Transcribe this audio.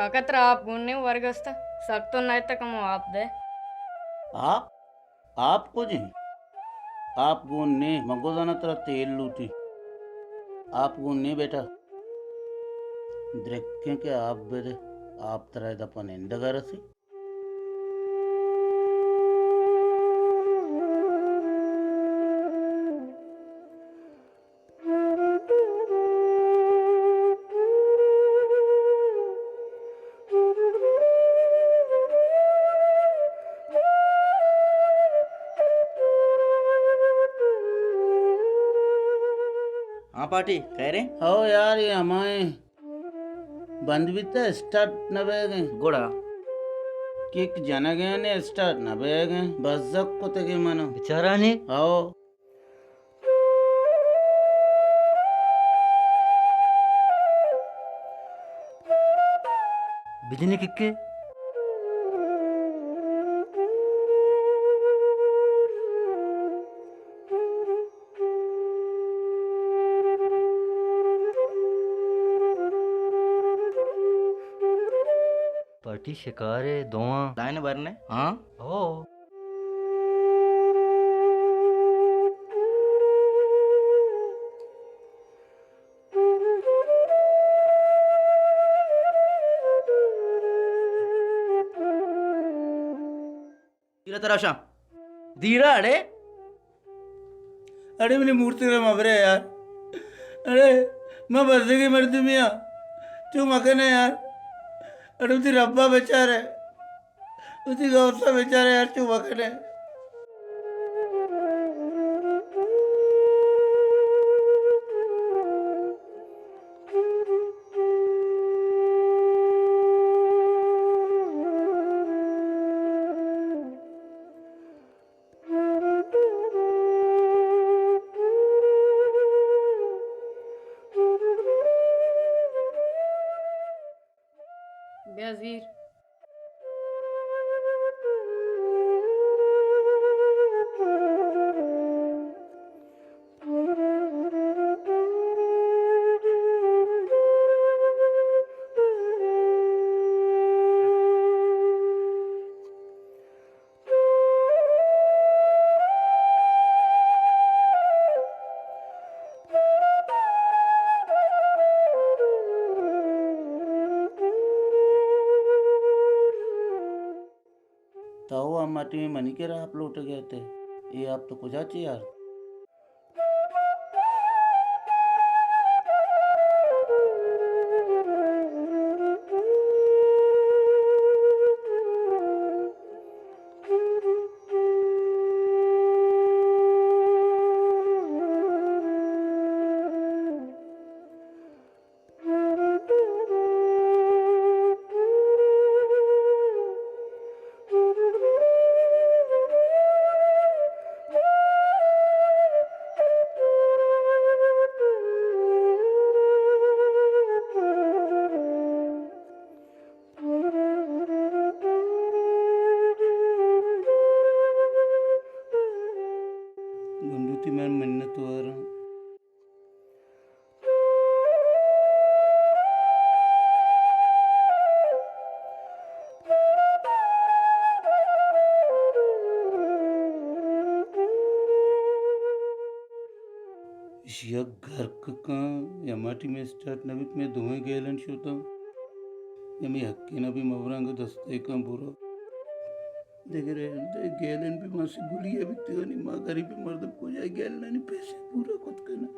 کاکا، ترا آپ گون نے ورگ است؟ سک تو نہ ات، کمو آپ دے۔ آپ؟ آپ کجیں؟ آپ گون نے، من گوزانا ترا تیل لوٹی۔ آپ گون نے بیٹا۔ درکیں کہ آپ بدے، آپ ترا ادا پہ نندگ ءَ رسی۔ ہاں پارٹی، خیر ایں؟ ہو یار، اے ہمائیں بند بیتہ، اسٹارٹ نہ بیگ ایں۔ گڑا؟ کک جنگ ایں نے اسٹارٹ نہ بیگ ایں، بزگ کتگ ایں من ءَ۔ بچارانی؟ ہو۔ بجنی ککے۔ پارٹی شکار ءَ دواں۔ لائن برنے؟ ہاں؟ ہو۔ دیرا ترا شاں۔ دیرا اڑے۔ اڑے منی مورتی ءَ مبرے یار۔ اڑے، من بزگیں مردمے آں۔ چو مکنے یار۔ اڑے وتی ربا بچارے۔ وتی غوثا بچارے یار، چو مکنے۔ بیا زیر۔ تو ہم اٹی منی کرا آپ لوٹگ ءَ ات ئے۔ اے آپ تو کجا چے آرت؟ گنڈو، تئی من منت واراں۔ ایشی ءَ گرک کن، یا ماٹی مئے اسٹارٹ نہ بیت، مئے دوئیں گیلن شتاں، یا مئے حقے نہ بی مبرنگ دستے کن برو۔ دگہ رہ-، دگہ گیلن بی ماسی گلی ءَ بیتگانی، ما گریبیں مردم کجا گیلنانی پیسے پورا کت کناں۔